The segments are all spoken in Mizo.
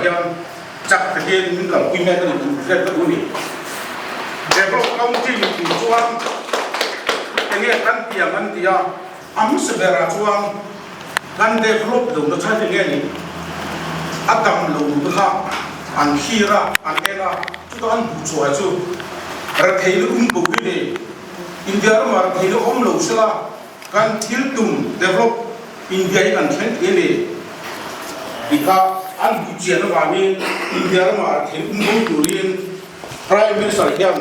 tunah hian chak takin min kalpui mek a ni tih hriat ka duh a ni. Develop country ni tur chuan enge kan tiang an ti a, a hmasa berah chuan kan develop lohna chhan enge ni? A dam lo te kha an thlir a, an en a, chutah an hmuh chhuah chu retheihna um bo hi nei. India ramah retheihna awm lo sela kan thil tum develop India hi kan thleng thei a ni tih kha an hmuh chian avangin India ramah thil um bo turin Prime Minister hian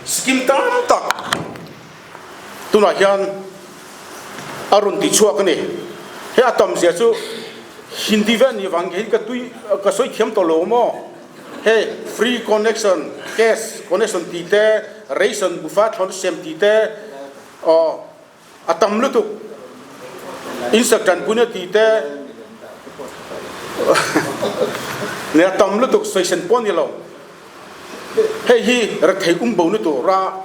scheme tam tak tunah hian a rawn ti chhuak a ni. He a tam zia chu Hindi ve a nih avangin kei hi ka tui ka sawi thiam tawh lo maw? Hei free connection, gas connection tih te, ration bufa thlawn sem tih te, aw A tam lutuk. Insak tanpuina tih te nen a tam lutuk sawisan pawh a ni lo. Hei hi rethei um bo na tura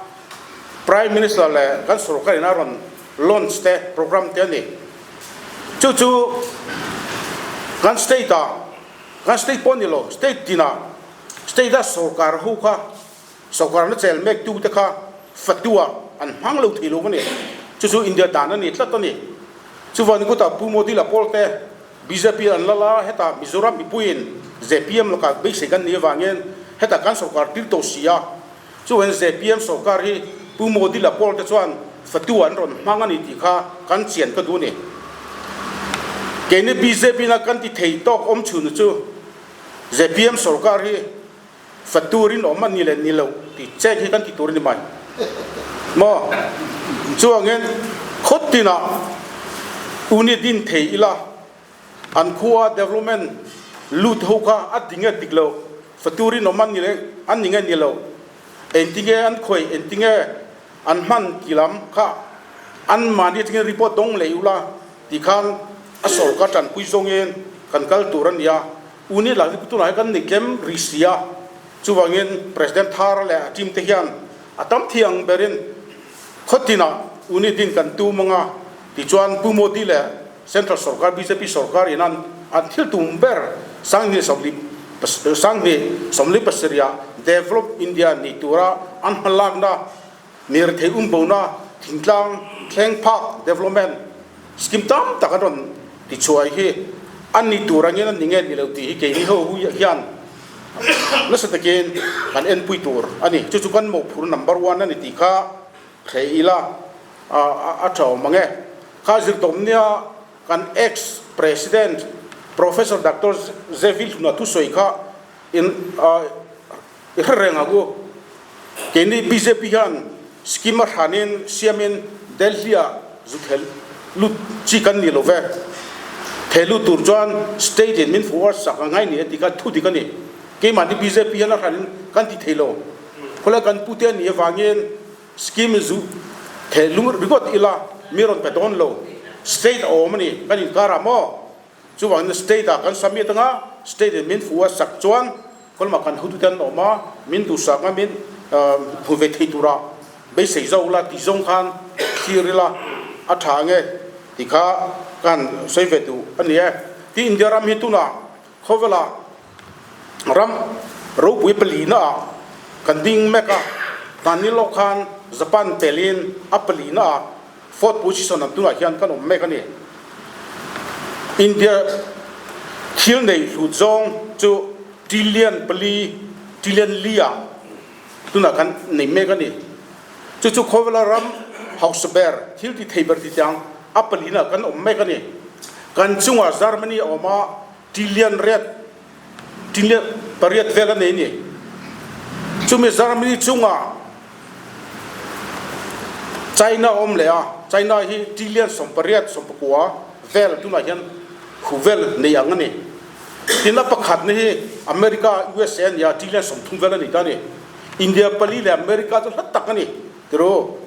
Prime Minister leh kan sorkar in a rawn launch te program te a ni. Chu chu kan state ah, kan state pawh a ni lo, state tinah state a sorkar ho kha Sorkarna chel mek tute kha fatua an hmang lo thei lo a ni. Chu chu India dan a ni tlat a ni. Chuvangin kutah Pu Modi la pawl te bjp an lal a, hetah Mizoram mipuiin zpm lakah beisei kan nih avangin hetah kan sorkar tir tawh si a. Chuvangin zpm sorkar hi Pu Modi la pawl te chuan fatua an rawn hmang a ni tih kha kan chian ka duh a ni. Keini bjp na kan ti thei tawk awm chhun chu zpm sorkar hi Fatu rinawm a ni leh ni lo tih check hi kan ti tur a ni mai maw? Chuangin khaw tinah unit din thei ila an khua development lut ho kha a ding e dik lo, fatu rinawm a ni leh a ni nge ni lo, engtinge an khawih engtinge an hman ti lam kha anmahni atangin report dawng leh ula ti khan a sawrkar tanpui zawngin kan kal tur a ni a. Uni lah hi tunah hian kan nei tlem rih si a, chuvangin President thar leh a team te hian a tam thei ang berin khaw tinah uni din kan tum ang a, tichuan Pu Modi leh Central sorkar bjp sorkar in an an thil tum ber 2027 ah Develop India ni tura an hmalakna Mirthei umbona thingtlang thleng phak development scheme tam tak an rawn ti chhuai hi an ni tur angin an ni nge ni lo tih hi keini ho hian nasa takin kan enpui tur a ni. Chu chu kan mawhphur number one a ni tih kha hreh ila a tha awm ang e. Kha zirtawm nia kan ex president Professor Doctor Zevil Hluna thusawi kha in I hre reng ang u. Keini bjp hian scheme a hranin siamin Delhi ah zu thel lut chi kan ni lo ve. Thel lut tur chuan state in min forward sak a ngai ni a ti kha thu dik a ni. Keimahni bjp hian a hranin kan ti thei lo. Khawlai kan pute a nih avangin scheme zu thel lut ringawt ila mi rawn pe dawn lo. State a awm a ni kan inkarah maw? Chuvangin state ah kan submit anga state in min fuh a sak chuan kawlmah kan hotute an awm a, min duhsak a min hmu ve thei tura beisei zo ula tih zawng khan thlir ila a tha ange tih kha ka han sawi ve duh a ni e. Tin India ram hi tunah khawvelah ram ropui palina ah kan ding mek a, hmanni lawk khan Japan telin a palina ah Fourth position an tunah hian kan awm mek a ni. India thil nei hlut zawng chu trillion pali, trillion li ah tunah kan nei mek a ni. Chu chu khawvela ram hausa ber, thil ti thei ber ti tiang a palina kan awm mek a ni. Kan chungah Germany a awm a, trillion riat, trillion pariat vel a nei a ni. Chumi Germany chungah China a awm leh a, China hi trillion 18, 19 vel tunah hian hu vel nei ang a ni. Tin a pakhat na hi America, USA a ni a, trillion 30 vel a ni ta a ni. India pali leh America chu hla tak a ni tiro.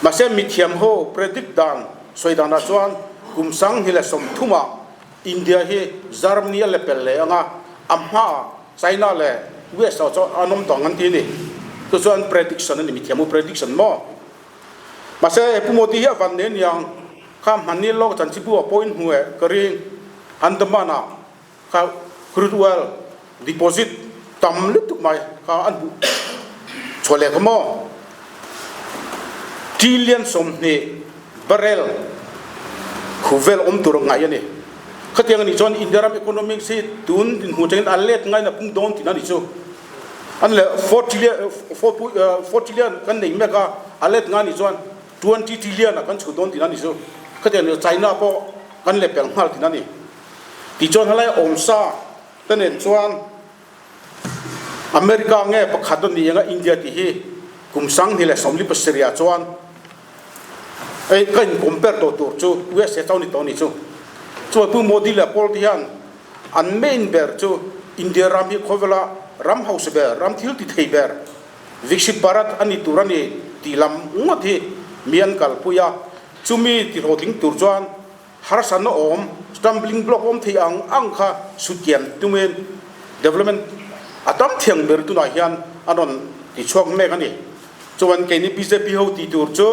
Mahse mithiam ho predict dan sawi danah chuan kum 2030 ah India hi Germany a lepel leh ang a, a hmaah China leh US ah chuan an awm tawh ang an ti a ni. Chu chuan prediction a ni, mithiam u prediction maw? Mahse he Pu Modi hi a van nei aniang, kha hmanni lawk chanchinbu ah pawhin hmu eh ka ring, Andaman ah kha Crude oil deposit tam lutuk mai kha an hmuh chhuah leh kha maw? Trillion 20 barrel khu vel awm tur ngaih a ni. Khatiang a nih chuan India ram economics hi tun dinhmun atangin a let ngain a pung dawn tihna a nih chu. An leh 4 trillion, 4 trillion kan nei mek a, a let ngai a nih chuan 20 trillion ah kan chhuh dawn tihna a nih chu. Khatiang a nih China pawh kan let pel nghal tihna a ni. Tichuan helai awmsa te nen chuan America nge pakhat a ni anga India tih hi kum 2027 ah chuan ei ka in compare tawh tur chu USA chauh ni tawh a ni chu. Chuan Pu Modi leh Paul te hian an main ber chu India ram hi khawvela ram hausa ber, ram thil ti thei ber, Viksit Bharat a ni tur a ni tih lam ngawt hi mi an kalpui a. Chumi ti hlawhtling tur chuan Harsatna awm, stumbling block awm thei ang ang kha sutkiam tumin development a tam thiang ber tunah hian a rawn ti chhuak mek a ni. Chuan keini bjp ho tih tur chu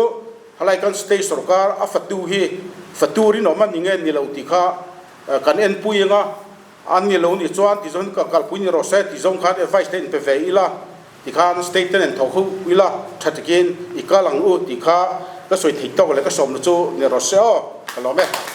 halai kan state sorkar a fatu hi fatu rinawm a ni nge ni lo tih kha kan enpui anga an ni lo nih chuan ti zawng ka kalpui ni rawh se ti zawng khan advice te inpe ve ila. Tikhan state ten en tho khu ila tha takin i kal ang u tih kha ka sawi theih tawk leh ka sawmna chu ni rawh se aw, ka lawm e.